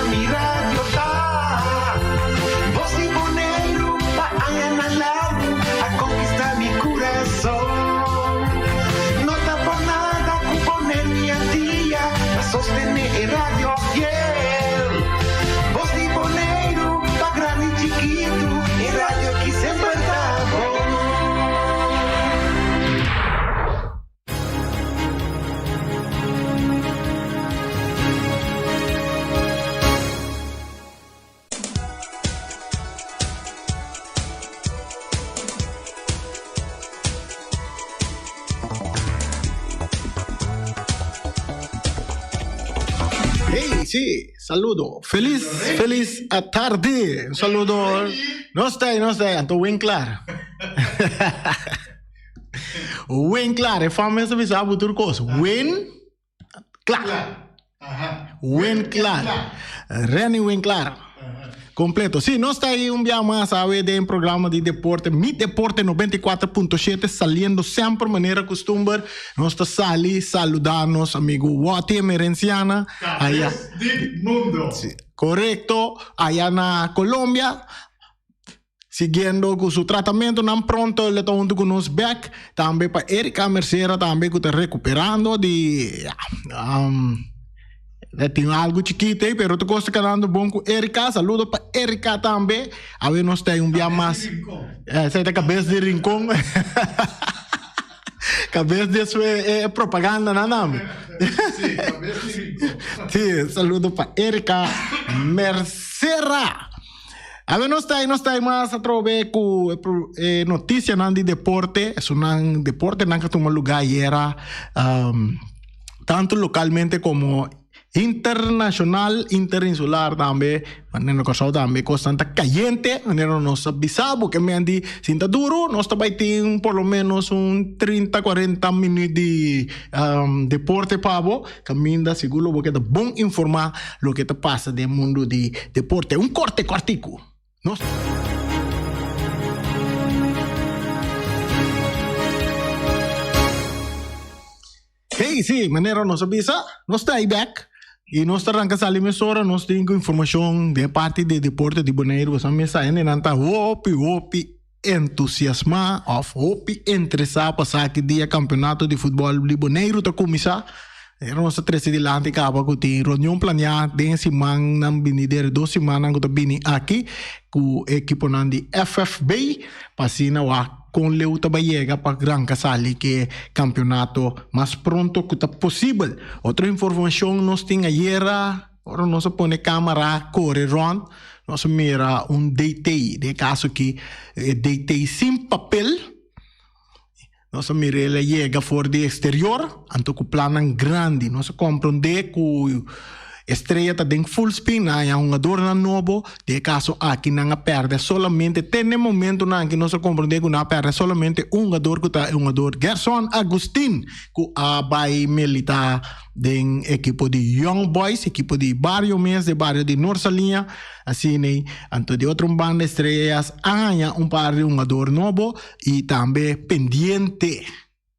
mi radio ta. Bos di Boneiru pa añanan largu a konkistá mi kurason. No ta por nada ku Boneiru i Antia ta sostené e radio fiel. Bos di Boneiru pa grandi i chikitu, e radio ki semper ta bon. Hey, sí, saludo. Feliz, feliz tarde. Un saludo. No está ahí, no está ahí. Anto Winklar. Winklar, e fam mester bisa bo tur kos. Win klar. Winklar. Renny Winklar. Kompleto. Sí, nos ta ahí un bia mas awe den programa di deporte. Mi Deporte 94.7 saliendo semper manera costumber. Nos ta sali saluda nos amigo Watty Emerenciana. Allá. Di mundo. Sí, correcto. Allá na Colombia. Siguiendo cu su tratamentonan pronto el ta hunto cu nos bek. Tambe pa Erika Mercera tambe cu ta recuperando di e tin algo chikito ey pero tur cos ta canando bon cu Erika. Saludo pa Erika tambe. Awe nos ta un bia mas. Esey ta cabes di Rincon. Cabes di su e propaganda nan tambe. Si, cabes di Rincon. Si, saludo pa Erika Mercera. Awe nos ta nos ta mas atrobe ku e notisianan di deporte, esunnan deportenan ku a tuma lugá ayera tantu lokalmente komo internashonal, interinsular tambe, manera na Kòrsou tambe kosnan ta kayente, manera nos a bisa bo ke men di sinta duru nos ta bai tin por lo menos un trinta kuarenta minüt di deporte pa bo. Caminda sigur lo bo keda bon informa loke ta pasa den mundo di deporte. Un corte cortico. Nos. Hey, sí, manera nos a bisa, nos ta ahí back. Y nos ta ranca sali mesora, nos tin cu informacion den parti di deporte di Boneiru. Boso mesa hendenan ta hopi, hopi entusiasmá òf hopi interesá pa sa ki dia kampeonato di futbòl di Boneiru ta kuminsá. Era nos ta trese dilanti kaba ku tin reunion planiá den e simannan binidero, dos simannan ku ta bini aki ku e ekiponan di FFB pa asina wak kon leu ta bai yega pa ranka sali ku e kampeonato mas pronto ku ta posibel. Otro informashon nos tin ayera. Ora nos a pone camara core rond, nos a mira un DT, den e caso aki e DT sin papel, nos a mira el a yega for di exterior, anto cu plannan grandi. Nos a comprende cu Estrella ta den full spin, nan a haña hungadornan nobo, den e caso aki nan a perde solamente, te n'e momentonan aki nos a comprende cu nan a perde solamente un hungador cu ta e hungador Gerson Agustin cu a bay milita. Den ekipo di Young Boys, ekipo di bario mes, di bario di Norsaliña, asina ei. Anto di otro un banda Estrellas a haña un par di hungador nobo i tambe pendiente,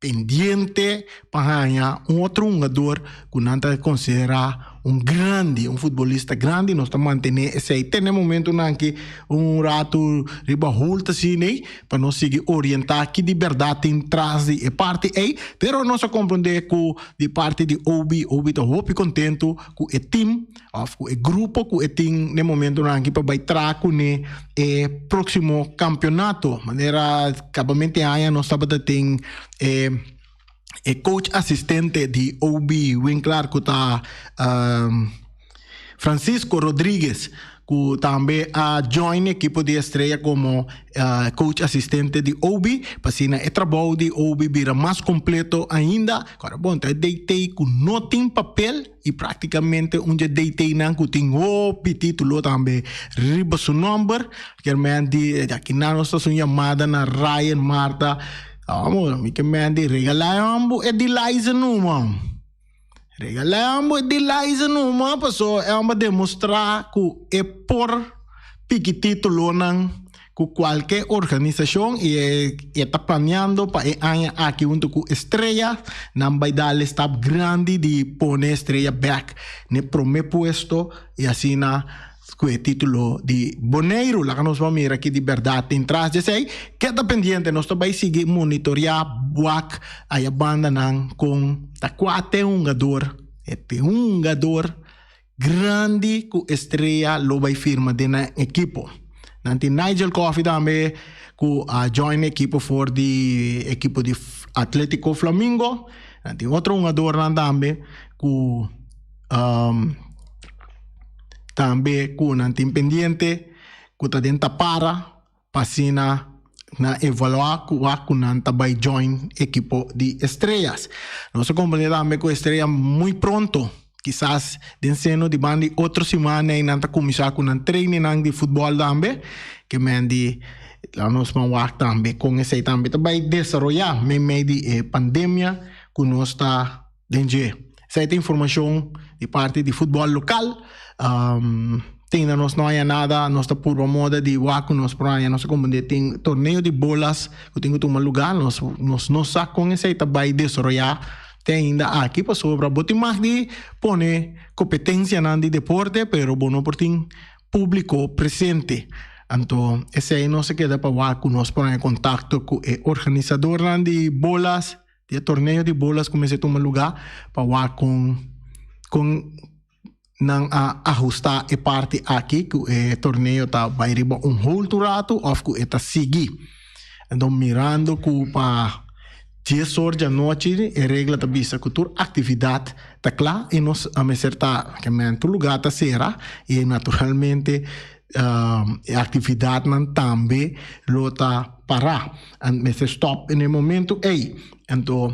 pendiente pa haña un otro hungador ku nan ta konsiderá un grandi, un futbolista grandi. Nos ta mantené esei te na e momentunan ki un ratu riba hold asina ei. Pa nos sigui orientá ki di bèrdat tin tras di e parti ei, pero nos a komprondé ku di parti di Obi, Obi ta hopi kontentu ku e tim òf ku e grupo ku e tin n'e momentunan aki pa bai traha kuné e próksimo kampionato. Manera kabamente aña nos tabata tin e e coach asistente di Obi Winklar ku ta Francisco Rodriguez ku tambe a join ekipo di Estrella komo coach asistente di Obi pa asina e trabou di Obi bira mas kompleto ainda. Kòrda bon ta e DT ku no tin papel i praktikamente un dje DT nan ku tin hopi titulo tambe riba su nòmber. Kier di akinan nos ta hasi un yamada na Ryan Martha. Amo, mi ke men di regalá e hombo e Delize numa. Regalá e hombo e Delize numa, paso e hombo a demostrá ku e por piki titulonan. ku kualke organisashon i e ta planeando pa e aña aki huntu ku Estrella nan bai dal e stap grandi di pone Estrella bek n'e prome puesto i asina ku e titulo di Boneiru. Laga nos ban mira ki di bèrdat tin tras di esei. Keda pendiente, nos ta bai sigui monitoreá wak aya bandanan kon ta kua te hungador, e te hungador grandi ku Estrella lo bai firma den nan ekipo. Nan tin Nigel Coffey tambe ku a join e ekipo for di ekipo di Atletico Flamingo. Nan tin otro hungadornan tambe ku tambe ku nan tin pendiente ku ta den tapara pa asina nan evaluá kua ku nan ta bai join ekipo di Estrellas. Nos a komprendé tambe ku Estrella muy pronto, kisas den seno di banda di otro siman ei nan ta kuminsá ku nan trainingnan di futbòl tambe, ke men di laga nos ban wak tambe kon esei tambe ta bai desaroyá meimei di e pandemia ku nos ta den dje. Esei ta informashon di parti di futbòl lokal. Tin na nos no haña nada, nos ta purba moda di wak ku nos por haña. Nos a komprendé tin torneo di bolas ku tin ku tuma lugá. Nos nos no sa kon esei ta bai desaroyá te ainda aki pasobra bo tin mag di pone kompetensianan di deporte pero bo no por tin públiko presente. Anto esei nos a keda pa wak ku nos por haña kontakto ku e organisadornan di bolas. Di e torneo di bolas ku mester tuma lugá pa wak kon kon nan a ahustá e parti aki ku e torneo ta bai riba un hold un ratu òf ku e ta sigui. Enton mirando ku pa dies or djanochi e regla ta bisa ku tur aktividat ta kla i nos a mester ta tur lugá ta sera i naturalmente E actividadnan tambe lo ta para. En mester stop en e momento ey. Anto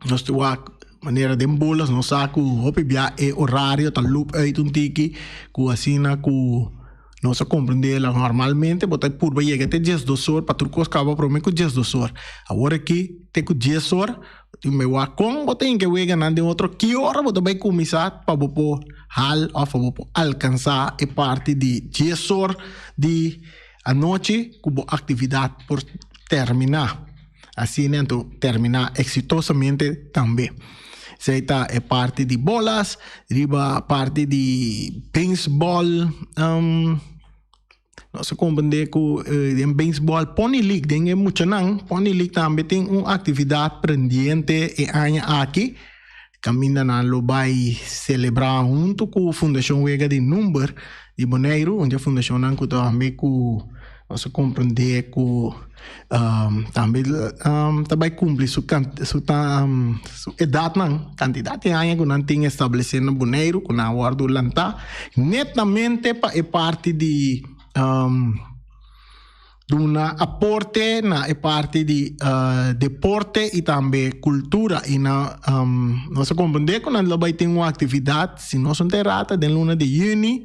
nos ta wak manera den bolas nos sa cu hopi bia e horario ta loop uit un tiki cu asina cu nos a comprende la normalmente bo ta purba yega te diesdos or pa tur cos caba prome cu diesdos or. Awor aki te cu dies or Tin bai wak kon bo tin ke weganan den otro ki ora bo ta bai kuminsá pa bo por hal òf pa bo por alkansá e parti di dies or di anochi ku bo aktividat por terminá. Asina anto terminá eksitosamente tambe. Esei ta e parti di bolas riba parti di beisbòl. Nos a comprende cu den baseball Pony League den e muchanan Pony League tambe tin un actividad prendiente e aña aki caminda nan lo bay celebra hunto cu Fundacion Wega di Number di Boneiru un di e fundacionnan cu tambe cu nos a comprende cu tambe ta bay cumpli su su edadnan cantidad di aña cu nan tin establece na Boneiru cu nan a wordo lanta netamente pa e parti di duna aporte na e parti di deporte y tambe cultura y na nos a comprende cu nan lo bay tin un actividad si no son ta erata den luna di juni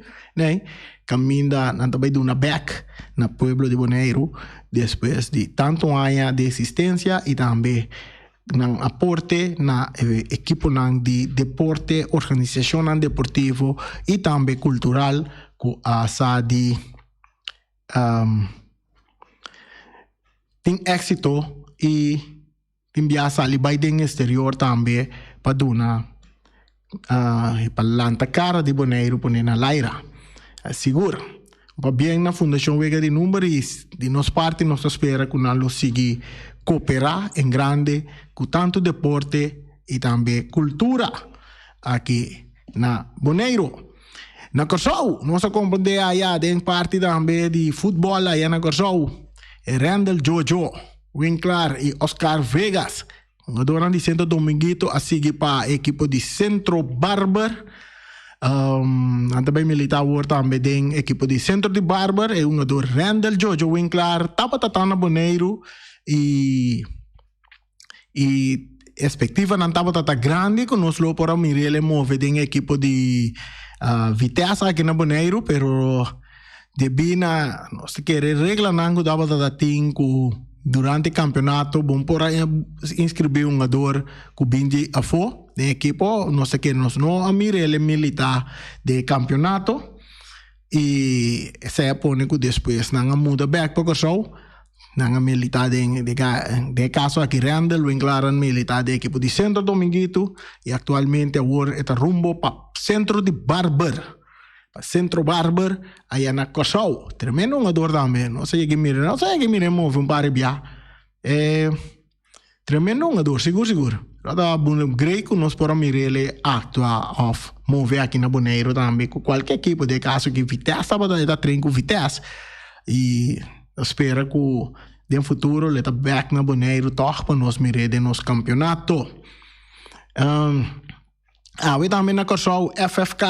caminda nan ta bay duna bek na pueblo di Boneiru despues di tanto aña di existencia y tambe nan aporte na e ekiponan di deporte, organisacionnan deportivo y tambe cultural cu a sa di tin exito y tin bia sali bai den exterior tambe pa duna pa lanta cara di Boneiru pone na laira. Sigur pabien na Fundacion Wega di Number y di nos parti nos ta spera cu nan lo sigui coopera en grande cu tanto deporte y tambe cultura aki na Boneiru. Na Kòrsou nos a komprendé aya den parti tambe di futbòl aya na Kòrsou Randall Jojo Winklaar y Oscar Vegas Hungadornan di Centro Dominguito a sigui pa e ekipo di Centro Barber. Nan ta bay milita awor tambe den ekipo di Centro di Barber. E hungador Randall Jojo Winklaar tabata ta na Boneiru y y expectivanan tabata ta grandi cu nos lo por a mir'el e move den ekipo di Vitesse aki na Boneiru pero Debí na nos ta kere reglanan ku tabata ta tin ku durante kampeonato bon por a inskribí un hungador ku bin di afó den ekipo, nos ta kere nos no a mira el e militá den e kampeonato. I esei a pone ku despues nan a muda bèk pa Kòrsou. Nan a militá den den e kaso aki Randall Winklaar a militá den ekipo di Centro Dominguito i aktualmente awor e ta rumbo pa Centro di Barber, pa Centro Barber aya na Kòrsou. Tremendo hungador tambe, nos a yega mira, nos a yega mira e move un par di bia. E tremendo hungador, sigur sigur. Lo ta great ku nos por a mir'el aktua òf move aki na Boneiru tambe ku kualke ekipo. Den e kaso aki Vitesse tabata e ta train ku Vitesse i ta spera ku den futuro lo e ta bèk na Boneiru tòg pa nos mir'é den nos kampionato. Awe tambe na Kòrsou FFK,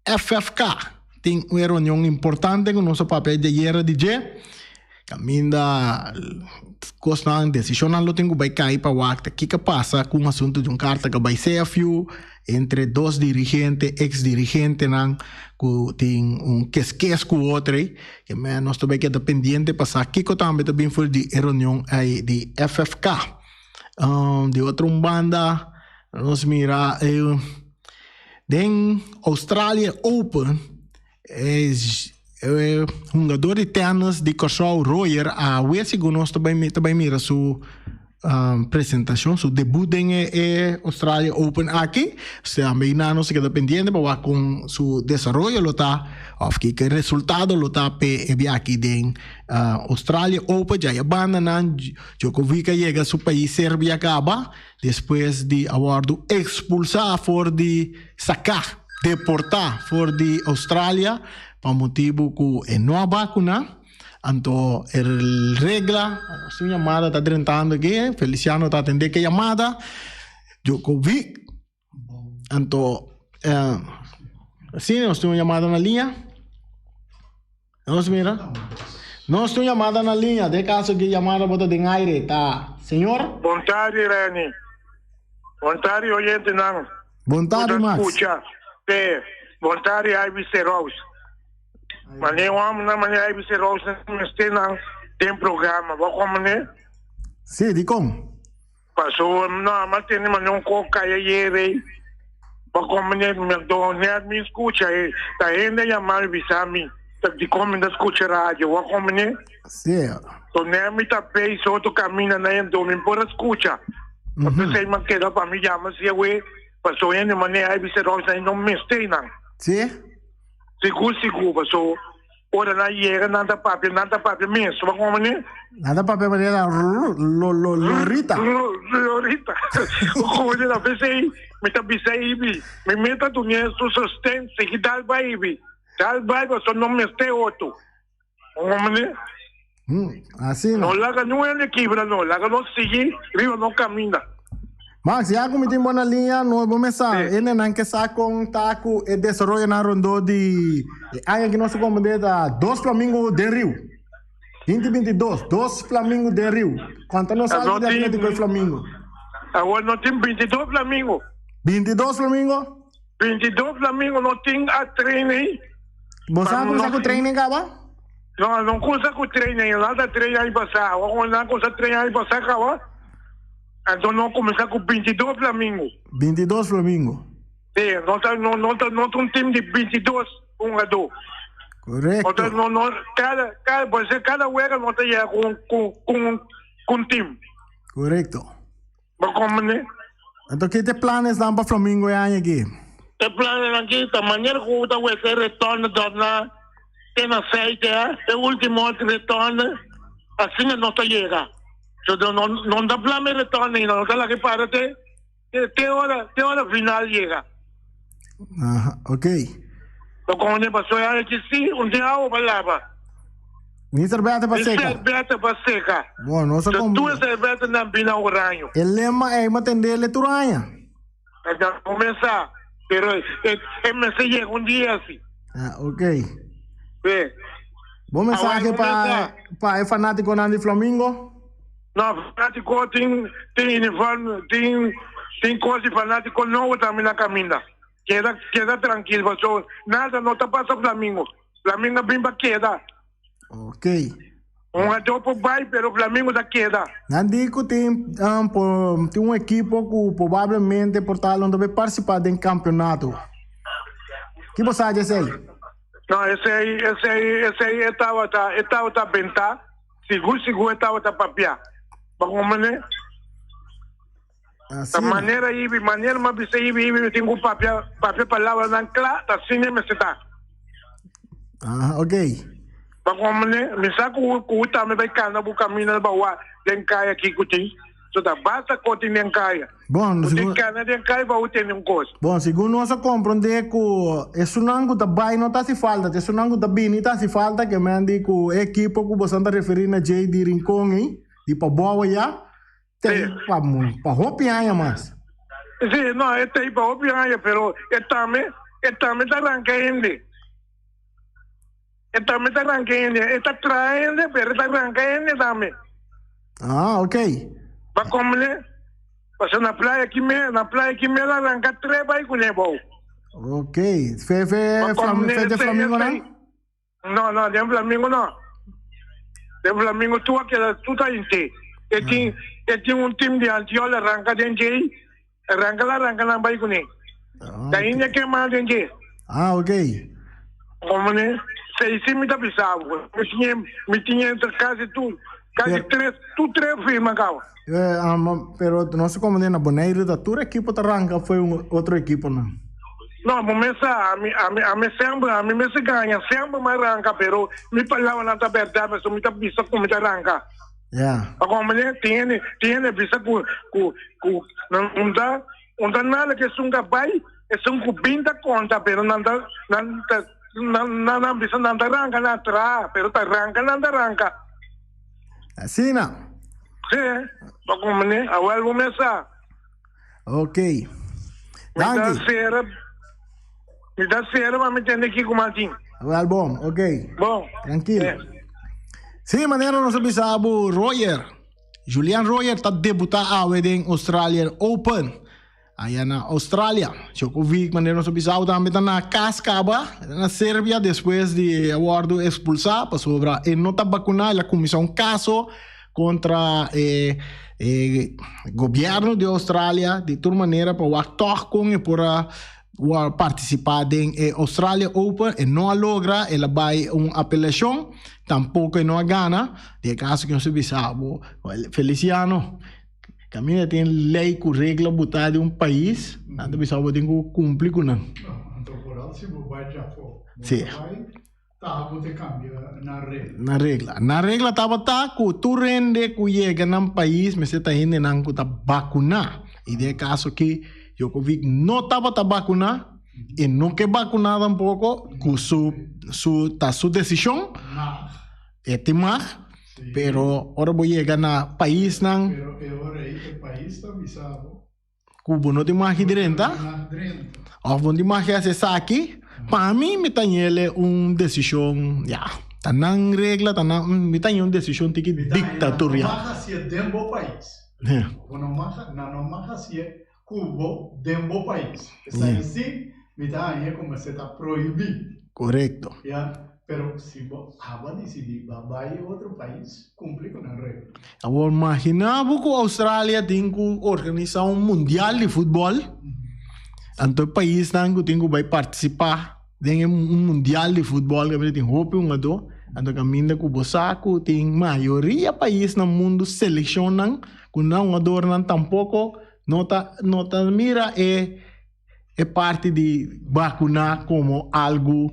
FFK, tin un reunion importante ku nos a papia djayer di dje. Kaminda kosnan, desishonnan lo tin ku bai kai pa wak ta kiko a pasa ku un asuntu di un karta ku a bai CFU entre dos dirigente, eks dirigentenan ku tin un keskes ku otro ei. Ke men nos ta bai keda pendiente pa sa kiko tambe ta bin for di e reunion ei di FFK. Di otro un banda. Nos mira den Australia Open e hungador di tennis di Kòrsou Royer awe segun nos ta bai mira su presentashon su debut den e Australia Open aki. Tambe nos ta keda pendiente pa wak kon su desaroyo lo ta òf kiko resultado lo ta p'e e biaha den Australia Open. Djaya banda nan Djokovic a yega su pais Serbia kaba. Despues di a wòrdu ekspulsá for di saká, deportá for di Australia pa motibu ku e no a bakuná. Anto e regla, su yamada ta drentando aki, Feliciano ta atendé ke yamada. Djokovic, anto, si nos tin un yamada na liña. Nos mira. Nos tin un yamada na liña. Den caso cu e yamada bo ta den aire, ta señor. Bon tardi Renny. Bon tardi oyentenan Bon cu tardi ta Max. scucha te. Bon tardi Ivy Serous. Mane hombernan mane Ivy Serous nan mester nan den programa. Bo comprende? Sí, dicon? Paso no a mantene mane un ko kaya yere pa komene mi anto net mi skucha e ta hende a yama mi bisa mi ta dikon mi ta skucha radio bo a komene Sí. so net mi ta bay soto kaminda na anto mi por a skucha pa pesey mi a keda pa mi yama si awe paso hende mane a bisa Rosa no mester nan. Sí. Sigur sigur paso Ora nan yega nan ta papia, nan ta papia mes, bo como ni? Nan ta papia manera lo lo lorita. Lorita. Como ni na pesey mi ta bisa Ibi, mi meta dune su sosten, sigui dal bai Ibi, dal bai pasobra no mester otro. Como ni? Asina. No laga niun hende kibra no, laga nos sigui riba nos kaminda. Max, ya ku mi tin bo na liña, no bo mes sa, Sí. e nenan ke sa kon ta ku e desaroyonan rondó di e aña ki nos a komprendé ta dos flamingo den riu. Binti binti dos, dos flamingo den riu. Konta nos Ah, algu no di tin, Atlético e Flamingo. awor no tin 22 flamingo. 22 flamingo? 22 flamingo no tin a training. Bo Pa sa ku no sa ku training kaba? No, no kusa ku training, nan ta train aña pasá. Awor ku nan kusa train aña pasá kaba, anto no kuminsá ku 22 flamingo. 22 flamingo. Sí, no ta no no ta no ta un team di 22 hungadó. Korekto. No ta no no kada kada por ser kada wega no ta yega ku ku ku ku un team. Korekto. Bo komprende? Anto ki ta e planesnan pa Flamingo e aña aki? E planenan aki ta manera ku ta weta e retorno dòrna te na seite a, e ultimo retorno, asina nos ta yega. So no no ta plan e retorno ainda, nos ta laga e para te te ora te ora final yega. Aha, ok. Bo komprende? Pasobra e aña aki si un tin awa pa laba. Ni serbete pa Ni seka. serbete pa seka. Bon, nos a So kom. tur serbete nan bina oraño. E lema ei m'a tende el e tur aña. E ta kuminsá, pero e e mester yega un dia asi. Ah, ok. Sí. Bo Awor mensahe e pa kuminsá. pa e fanátikonan di Flamingo? No, fanátiko tin tin uniform, tin tin kos di fanátiko nobo tambe na kaminda. Keda keda trankil pasobra nada no ta pasa Flamingo. Flamingo a bin pa keda. Ok. Un jugador por bai, pero Flamingo ta keda. Nan di ku tin um, por, tin un ekipo ku probablemente por tal no ta bay participar den campeonato. Ki bo sa di esei? No, esei, esei, esei e tabata, e tabata bentá, sigur, sigur e tabata papiá. Bo comprende? Ta Asina. manera ibi, manera m'a bisa ibi, ibi mi tin ku papia, papia palabranan kla, ta asina e mester ta. Ah, ok. Bo comprende? Mi sa ku, ku tambe bai kana bo kaminda ba wak den kaya kiko tin. So ta basta ko tin den kaya. Bon, Bo tin segun, kana den kaya pa bo tende un kos. bon, segun nos a komprondé ku esunnan ku ta bai no ta hasi falta, ta esunnan ku ta bini ta hasi falta, ke men di ku e ekipo ku boso ta referí na dje di Rincon ei, di Pabou ayá, ta Sí. ei pa, pa hopi aña mas. Sí, no, e ta ei pa hopi aña, pero e tambe, e tambe ta ranka hende. E tambe ta ranka hende. E ta traha hende, pero e ta ranka hende tambe. Ah, ok. Ba komle, pasobra na playa ki me, na playa ki me la ranka tre bai kuné bou. Ok. Fe, fe, Ba flam, komle fe de esei, Flamingo esei. nan? No, no, den Flamingo no. Den Flamingo tu a keda, tu ta inte. E tin, e tin un team di Antiola ranka den djei, ranka la ranka nan bai kuné. Ah, Ta ok. india kema den dje. Ah, ok. Komone, sei si mi ta bisa bo. Mi tin, mi tin entre kasi tu, kasi Pero, tres, tu tres firma kaba. eh, ah, ma- pero no se komone na Bonaire ta tur ekipo ta ranka foi un otro ekipo nan. No, bo mes sa, ami, ami, ami semper, ami mester gaña, semper mi a ranka, pero mi palabranan ta bèrdat, pasobra mi ta bisa ku mi ta ranka. Ja. Pa komprende? Tin hende, tin hende bisa ku, ku, ku nan no ta, no ta nada ku esun ka bai, esun ku bin ta konta, pero nan ta, nan ta, nan, nan a bisa nan ta ranka nan a traha, pero ta ranka nan ta ranka. Asina. Sí, pa komprende? Awel bo mes sa. Ok. Mi ta Danki. sera, mi ta sera pa mi tende kiko Martin. Wel bon, ok. Bon. Tranquilo. Eh. Sí, manera nos a bisa bo Royer. Julian Royer ta debuta awe den Australian Open. Allá na Australia. Djokovic, manera nos a bisa bo tambe ta na cas caba. Na Serbia despues di a wordo expulsa pasobra e no ta vacuna. El a cuminsa un caso Kontra e e gobièrnu di Australia di tur manera pa wak tòg kon e por a partisipá den e Australia Open. E no a logra, el a bai un apelashon, tampoko e no a gana. Den e kaso ku nos a bisa bo, Feliciano, kaminda tin lei ku regla botá di un pais, nan ta bisa bo tin ku kumpli ku nan. Anto foral si bo bai djafó, bo ta bai Ta bo te cambia nan regla. Nan regla. Nan regla tabata cu tur hende cu yega nan pais mester ta hendenan cu ta vacuna. Y den e caso aki Djokovic no tabata vacuna y no ke vacuna tampoco cu su su ta su decision. Mag. E tin mag. Pero ora bo yega na paisnan. Pero e ora ey e pais ta bisa bo. Ku bo no tin magi drenta òf bo no tin magi hasi esaki, pa mi mi ta ñele un desishon, ya, ta nan regla, ta nan, mi ta ñe un desishon tiki diktatorial. Nan no mag hasié den bo pais. Bo no mag, nan no mag hasié ku bo den bo pais. Esaki sí mi ta haña ku mester ta prohibí. Korekto. Ya. Pero si bo aba disidí ba bai e otro pais, kumpli ku nan regla. Awor maginá bo ku Australia tin ku organisá un mundial di futbòl, anto e paisnan ku tin ku bai partisipá den e un mundial di futbòl kaminda tin hopi hungadó, anto kaminda ku bo sa ku tin mayoria pais na mundu selekshonnan ku nan hungadornan tampoko no ta no ta mira e e parti di bakuna komo algu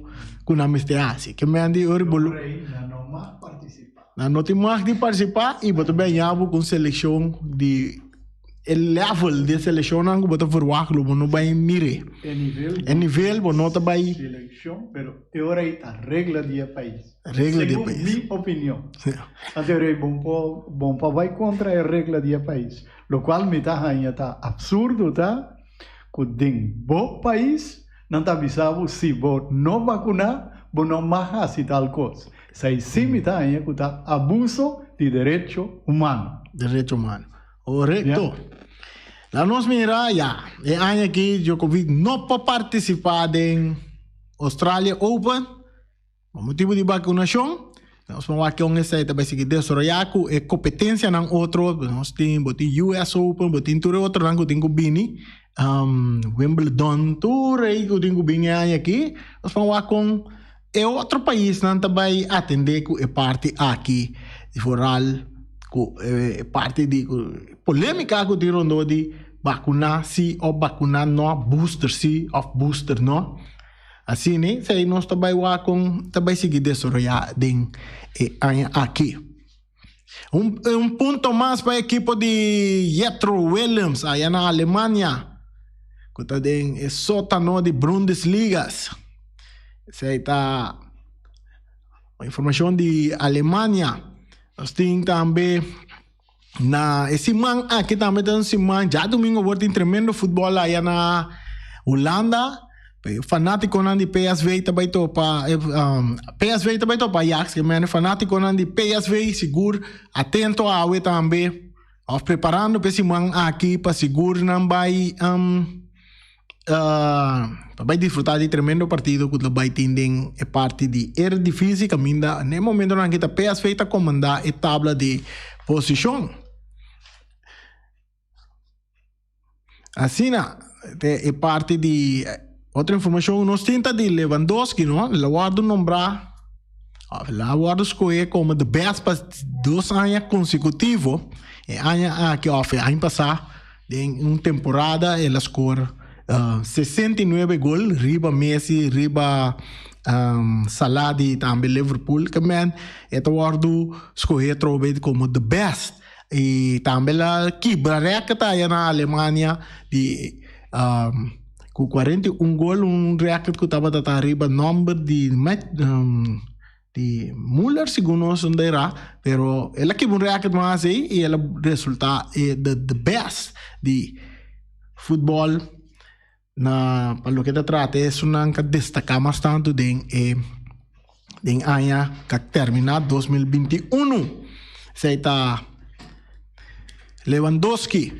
ku nan mester hasi. Ke men di ora bo Nan no mag partisipá. Nan no tin mag di partisipá i bo ta bèña bo ku un selekshon di e level di e selekshonnan ku bo ta verwagt lo bo no bai mir'é. E nivel. E nivel bo no ta bai. Selekshon, pero e ora ei ta regla di e pais. Regla di e pais. Segun mi opinion. Anto e ora ei bo por bo por bai kontra e regla di e pais. Lokual mi ta haña ta absurdo ta. Ku den bo pais nan ta bisa bo si bo no bakuná bo no mag hasi tal kos. Esei sí mi ta haña ku ta abuso di derecho humano. Derecho humano. Korekto. La nos mira ya, e aña aki Djokovic no por partisipá den Australia Open. Pa motibu di bakunashon, nos por wak kon esei ta bai sigui desaroyá ku e kompetensianan otro. Nos tin, bo tin US Open, bo tin tur e otronan ku tin ku bini, Wimbledon, tur ei ku tin ku bini e aña aki. Nos por wak kon. e otro paisnan ta bai atendé ku e parti aki, vooral ku e parti di polémika ku tin rondó di bakuná si òf bakuná nò, booster si òf booster nò. Asina esei nos ta bai wak kon ta bai sigui desaroyá den e aña aki. Un, un punto mas pa ekipo di Jetro Willems allá na Alemania, ku ta den e sótano di Bundesligas. Esei ta informashon di Alemania. Nos tin tambe na e siman aki tambe ta un siman, djadumingu awor tin tremendo futbòl allá na Hulanda. Fanátikonan di PSV ta bai topa PSV ta bai topa Ajax ke mene fanátikonan di PSV sigur atento awe tambe òf preparando pa e siman aki pa sigur nan bai pa bai disfrutá di tremendo partido ku ta bai tin den e parti di Eredivisie kaminda na e momentonan aki ta PSV ta komandá e tabla di posishon. Asina, e parti di otro informacion nos tin ta di Lewandowski, no? El a wordo nombra, el a wordo scoge como the best pa dos aña consecutivo. E aña aki of e aña pasa den un temporada el a score 69 gol riba Messi, riba Salah di tambe Liverpool. Ke men e ta wordo scoge atrobe como the best. Y tambe la kibra record aya na Alemania di cu 41 gol, un record cu tabata ta riba nomber di di Muller segun nos no ta era, pero el a kibra un record mas ey y el a resulta e the best di futbol na pa loke ta trata esunnan ka destaca mas tanto den e den aña ka termina 2021. Esey ta Lewandowski.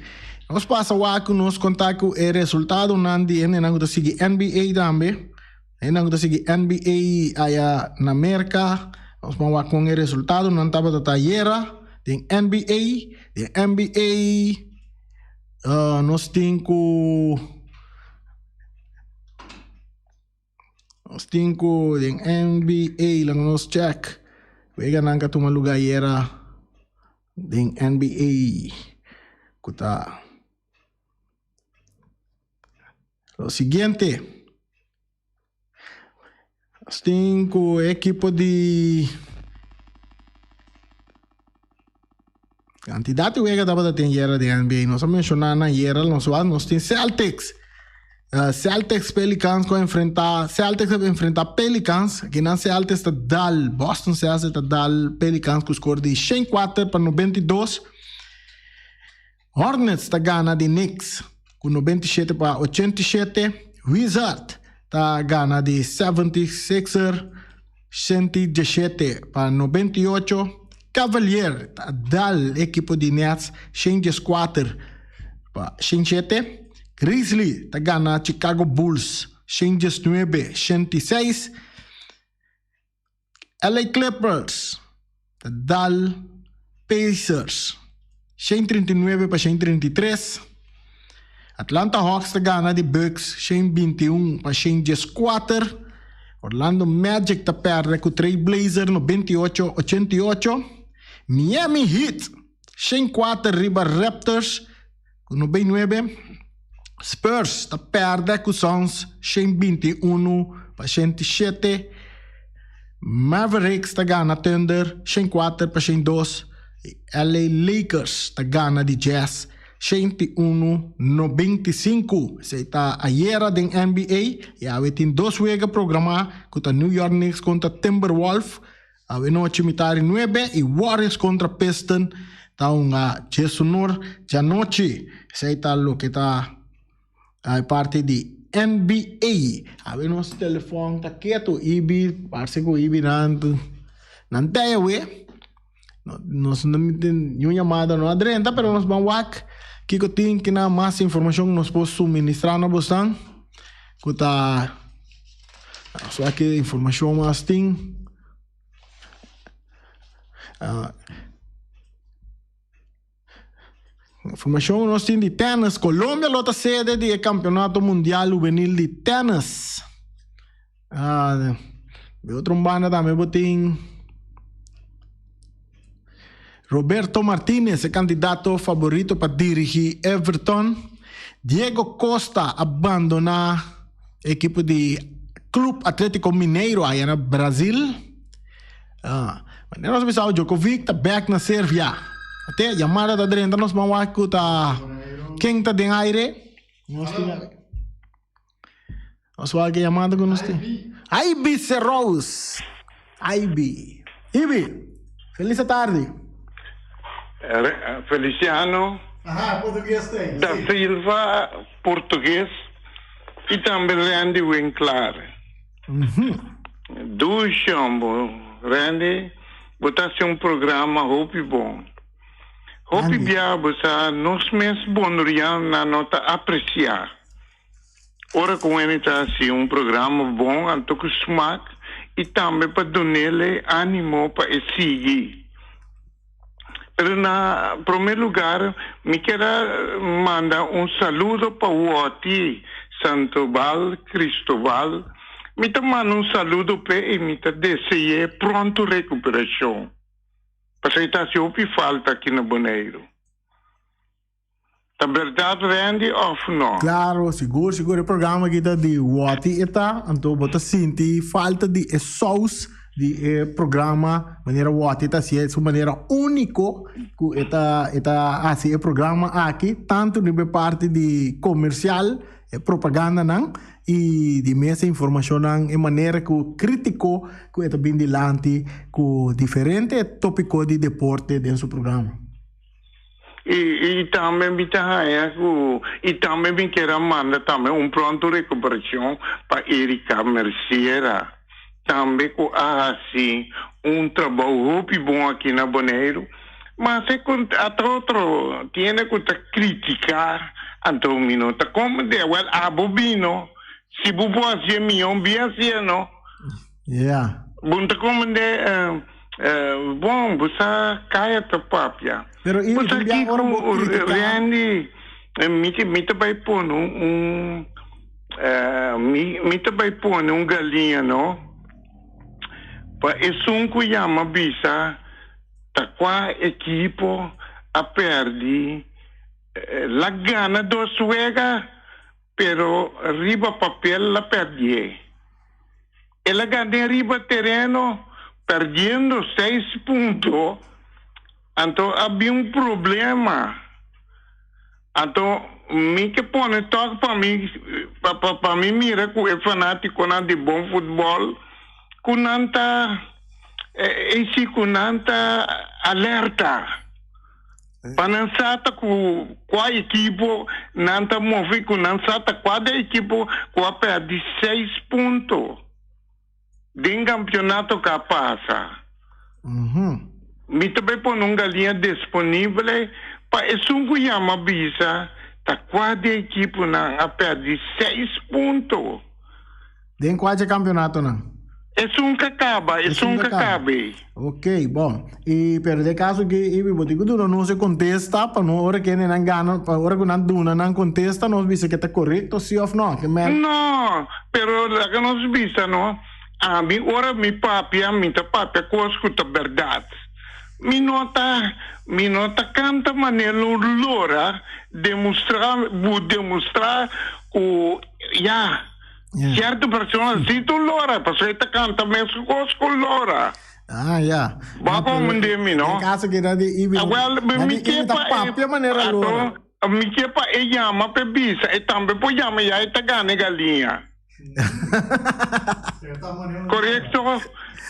Nos pasa wak ku nos konta ku e resultadonan di hendenan ku ta sigui NBA tambe. Hendenan ku ta sigui NBA aya na Merka. Nos ban wak kon e resultadonan tabata ta ayera den NBA. Den NBA nos tin ku nos tin ku den NBA laga nos check weganan ka tuma luga ayera den NBA ku ta lo siguiente nos tin ku ekipo di Cantidad di wega tabata tin ayera den NBA. Nos a menciona nan ayera, nos wak, nos tin Celtics. Uh, Celtics Pelicans ku a enfrenta, Celtics a enfrenta Pelicans. Kinan Celtics ta dal, Boston Celtics ta dal Pelicans ku score di 104 pa 92. Hornets ta gana di Knicks ku 97 pa 87. Wizard ta gana di 76er 117 pa 98. Cavalier ta dal ekipo di Nets 114 pa 107. Grizzly ta gana Chicago Bulls 119 106. LA Clippers ta dal Pacers 139 pa 133. Atlanta Hawks ta gana di Bucks 121 pa 114. Orlando Magic ta perde ku Trail Blazer 98-88. Miami Heat 104 riba Raptors ku 99. Spurs ta perde ku Suns 121 pa 107. Mavericks ta gana Thunder 104 pa 102. I LA Lakers ta gana di Jazz 101-95. Esei ta ayera den NBA i awe tin dos wega programá ku ta New York Knicks kontra Timberwolf Awe nochi mitari nuebe i Warriors kontra Piston ta hunga djesunor djanochi. Esei ta loke ta e parti di NBA. Awe nos telefòn ta ketu. Ibi, parse ku Ibi nan nan tei awe. Nos no tin niun yamada no a drenta pero nos ban wak kiko tin kina mas informashon nos por suministra na bosan ku ta. So aki informacion mas tin. Uh, informacion nos tin di tennis. Colombia lo ta sede di e campeonato mundial juvenil di tennis. Uh, Di otro banda tambe bo tin Roberto Martinez, e candidato favorito pa dirigi Everton. Diego Costa a bandona equipo di Club Atletico Mineiro aya na Brasil. Ah, manera nos bisa Djokovic ta back na Servia. Ate llamada ta drenta nos ban wak ku ta ken ta den aire. Nos tin Nos wak e llamada ku nos tin. Ivy Serous. Ivy. Ivy, feliz tarde. Feliciano Aha, portugues tem. da Silva, portugues, y tambe Randy Winklaar. Dushi hombo, Randy, bo ta haci un programa hopi bon. Hopi bia bo sa nos mes bonuriannan no ta aprecia. Ora cu hende ta haci un programa bon anto cu smaak y tambe pa dunele animo pa e sigui. Pero na prome lugar mi kier a manda un saludo pa Woti Santobal Cristobal. Mi ta manda un saludo p'e y mi ta dese'e pronto recuperacion. Pasobra e ta haci hopi falta aki na Boneiru. Ta berdad Randy of no? Claro, sigur sigur e programa aki ta di Woti e ta, anto bo ta sinti falta di e saus di e programa manera Woti ta hacié, su manera unico cu e ta e ta haci e programa aki, tanto riba e parti di comercial, e propagandanan y di mes e informacionnan, e manera cu critico cu e ta bin dilanti cu diferente topico di deporte den su programa. I i tambe mi ta haña ku i tambe mi kier a manda tambe un pronto rekuperashon pa Erika Merciera tambe ku a hasi un trabou hopi bon aki na Boneiru. Mas e ku ata otro tiene ku ta kritiká anto mi no ta komprendé. Wèl abo bino si bo por hasié mihó bin hasié no. Yeah. Bo no ta komprendé Bon, bo sa kaya ta papia. Pero Bo Iri, sa tin bia ora kiko, bo critica. Randy, mi ta, mi ta bai pone un, mi, mi ta bai pone un galiña, no? Pa esun ku yama bisa ta kua ekipo a perdi, la gana dos wega, pero riba papel la perdié. El a gana riba tereno perdiendo seis punto, anto a bin un problema. Anto mi ke pone tok pa mi pa pa mi mira ku e fanatikonan di bon futbol ku nan ta esi ku nan ta alerta. Pa nan sa ta ku kua ekipo nan ta move ku nan sa ta kua de ekipo ku a pèrdè seis punto den kampionato ku a pasa. Mi ta bai pone un galiña disponible pa esun ku yama bisa ta kua de ekiponan a pèrdè seis punto. Den kua dje kampionatonan? Esun ka kaba, esun ka kabe. Ok, bon. I pero den kaso ki Ibi bo tin ku duna nos e kontesta pa no ora kende nan gana, pa ora ku nan duna nan kontesta nos bisa ke ta korekto si òf no. Ke mèr. No, pero laga nos bisa no, ami ora mi papia mi ta papia kos ku ta bèrdat. Mi no ta, mi no ta kanta manera un lora demostrá, bu demostrá ku ya. Cierto persona si tu lora, pasobra e ta canta mesun cos cu lora. Ah, ya. Bo a comprende mi, no? Den caso ki na di Ibi, Awel, na mi di ke Ibi ta pa e, papia manera lora. ato, mi ke pa e yama p'e bisa, e tambe por yama ya e ta gana e galiña. Correcto?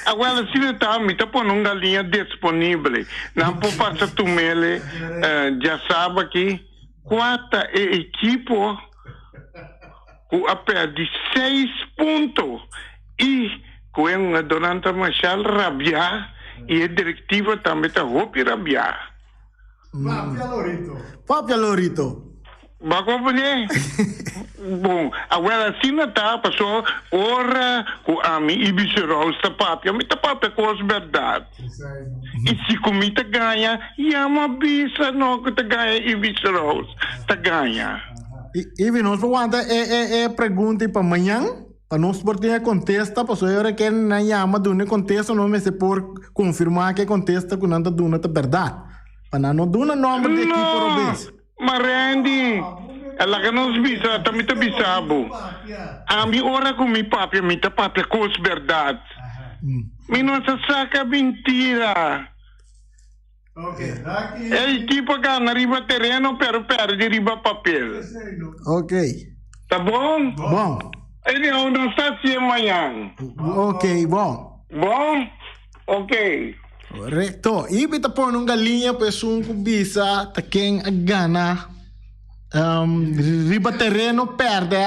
Awel, asina ta, mi ta pone un galiña disponible. Nan por pasa tumele, djasaba aki, cua ta e ekipo ku a pèrdí seis punto i ku e hungadónan ta mashal rabiá i e direktiva tambe ta hopi rabiá. Papia Lorito. Papia Lorito. Bo a komprendé? Bon, awel asina ta, paso ora ku ami i Biserows ta papia, mi ta papia kos bèrdat. I si ku mi ta gaña, yama bisa no ku ta gaña i Biserows ta gaña. Ibi, nos por wanta e e e pregunta i pa mañan? Pa nos por tin e kontesta, pasobra e ora ke nan yama duna e kontesta nos mester por konfirmá ku e kontesta ku nan ta duna ta bèrdat. Pa nan no duna nòmber di ekipo robes. Ma Randy, laga nos bisa, ta mi ta bisa bo, ami ora ku mi papia, mi ta papia kos bèrdat. Mi no sa saka mintira. E ekipo gana riba tereno pero pèrdè riba papel. Ok. Ta bon? Bon. Anyhow, nos ta hacié mañan. Ok, bon. Bon? Ok. Correcto. Y mi ta pone un galiña pa esun cu bisa ta ken a gana um, riba tereno perde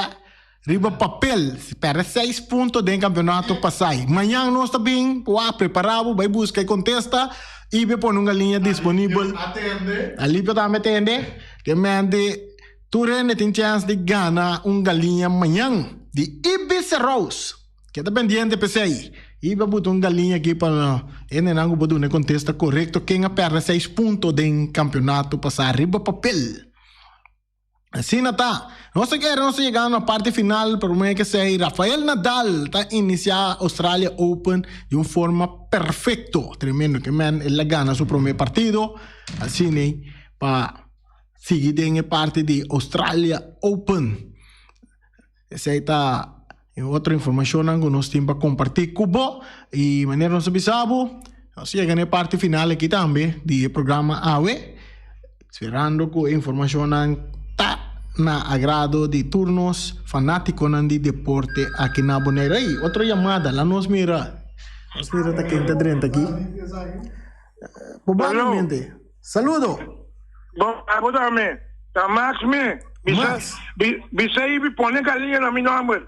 riba papel. Perde seis punto den campeonato pasai. Mañan nos ta bin wa prepara bo bai busca e contesta y mi pone un galiña disponibel. Atende. Alipio tambe atende. Ke mente Tur hende tin chèns di gana un galiña mañan di Ibis Rose. Keda pendiente p'esei. Ibi a buta un galiña aki pa hendenan ku por duna e kontesta korekto ken a pèrdè seis punto den kampionato pasá riba papel. Asina ta. Nos ta kere nos ta yegando na parti final, pero promé ke esei Rafael Nadal ta inisiá Australia Open di un forma perfekto. Tremendo ke men el a gana su promé partido. Asina pa. Sigui den e parti di Australia Open. Esei ta e otro informashonnan ku nos tin pa kompartí ku bo. I manera nos a bisa bo, nos yega na e parti final aki tambe di e programa awe. Sperando ku e informashonnan ta na agrado di tur nos fanátikonan di deporte aki na Bonaire. Ey, otro yamada, la nos mira. Nos mira ta ken ta drenta aki. Probablemente. Saludo. Bon, abo dame. Ta Max me. Bisa, Max. bi, bisa ibi pone galiña na mi nomber.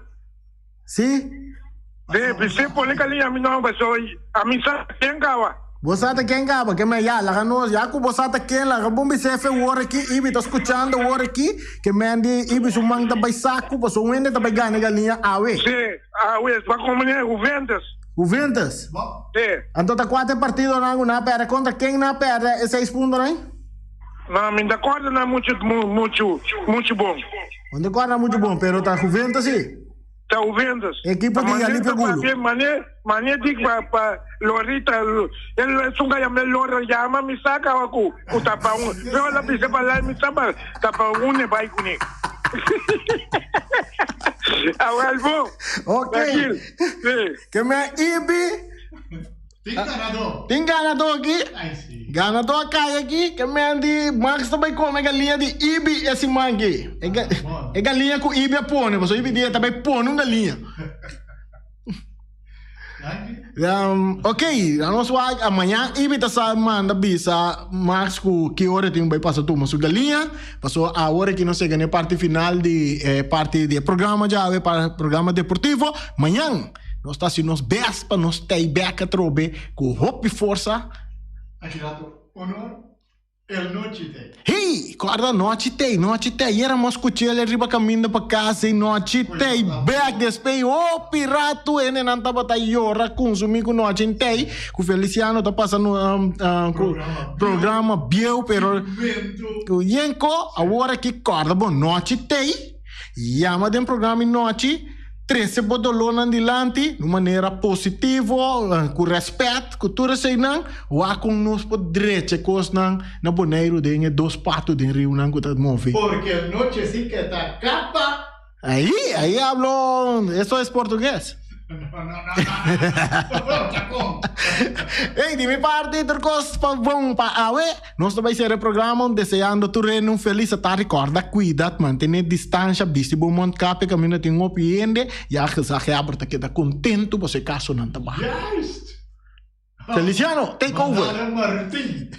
Si? De, bisa pone galiña na mi nomber. So, a mi sa ken kawa. Bo sa ta ken kaba? Ke men ya, laga nos, ya ku bo sa ta ken, laga bon bisa efe wor aki, ibi ta skuchando wor aki, ke men di ibi su man ta bai saku, paso un hende ta bai gana e galiña awe. Si, awe, ba komo ne Juventus. Juventus. Sí. Anto ta kua ta e partidonan ku nan a pèrdè? Kontra ken nan a pèrdè e seis puntonan? No, mi no ta kòrda nan muchu, muchu, muchu bon. Bo no ta kòrda muchu bon, pero ta Juventus sí. Ta Juventus. Ekipo di Alipio Gulo. Mane, mane dik pa, pa Lorita, el esun ka yama Lora, yama mi sa kawa ku, ku ta pa un, pero el a bisa pa lai mi sa pa, ta pa un e bai kuné. Awel bon. Ok. Tranquil. Sí. Ke me Ibi. Tin ganadó. Tin ganadó aki. Ai sí. Ganadó a kai aki. Ke men di Max ta bai kome galiña di Ibi e siman aki. E, ga, e galiña ku Ibi a pone. Pasobra Ibi di e ta bai pone un galiña. Um, ok, nos wak mañan Ibi ta sa manda bisa Max ku ki ora tin bai pasa tuma su galiña. Paso awor ki nos yega na e parti final di e parti di e programa djawe, pa programa deportivo. Mañan nos ta hasi nos best pa nos stay back atrobe ku hopi forsa. Aki rato honor El nochi tei. Hey! Corda nochi tei, nochi tei. Yera mos cuchele riba caminda pa casa y nochi tei. Bek despey hopi rato hendenan tabata yora consumi cu nochi tei. Cu Feliciano ta pasa no um, um, cu programa bieu pero cu yenco awor aki corda bo nochi tei. Yama den programa y nochi. Trese bo dolónan dilanti di un manera positivo, ku rèspèt, ku tur eseinan, wak kon nos por drecha e kosnan na Boneiru den e dos patu den riunan ku ta move. Porque noche si que ta capa. Ahí, ahí hablo, eso es portugués. No, no, no, no, no. Ey, di mi parti tur kos pa bon pa awe. Nos ta bai sera e programa deseando tur hende un felis atardi. Corda cuida, mantene distancia, bisti bo mondkapje caminda tin hopi hende. Ya gezaghebber ta keda contento pasobra e casonan ta baha. Juist! Feliciano, take over! Mandala Martin.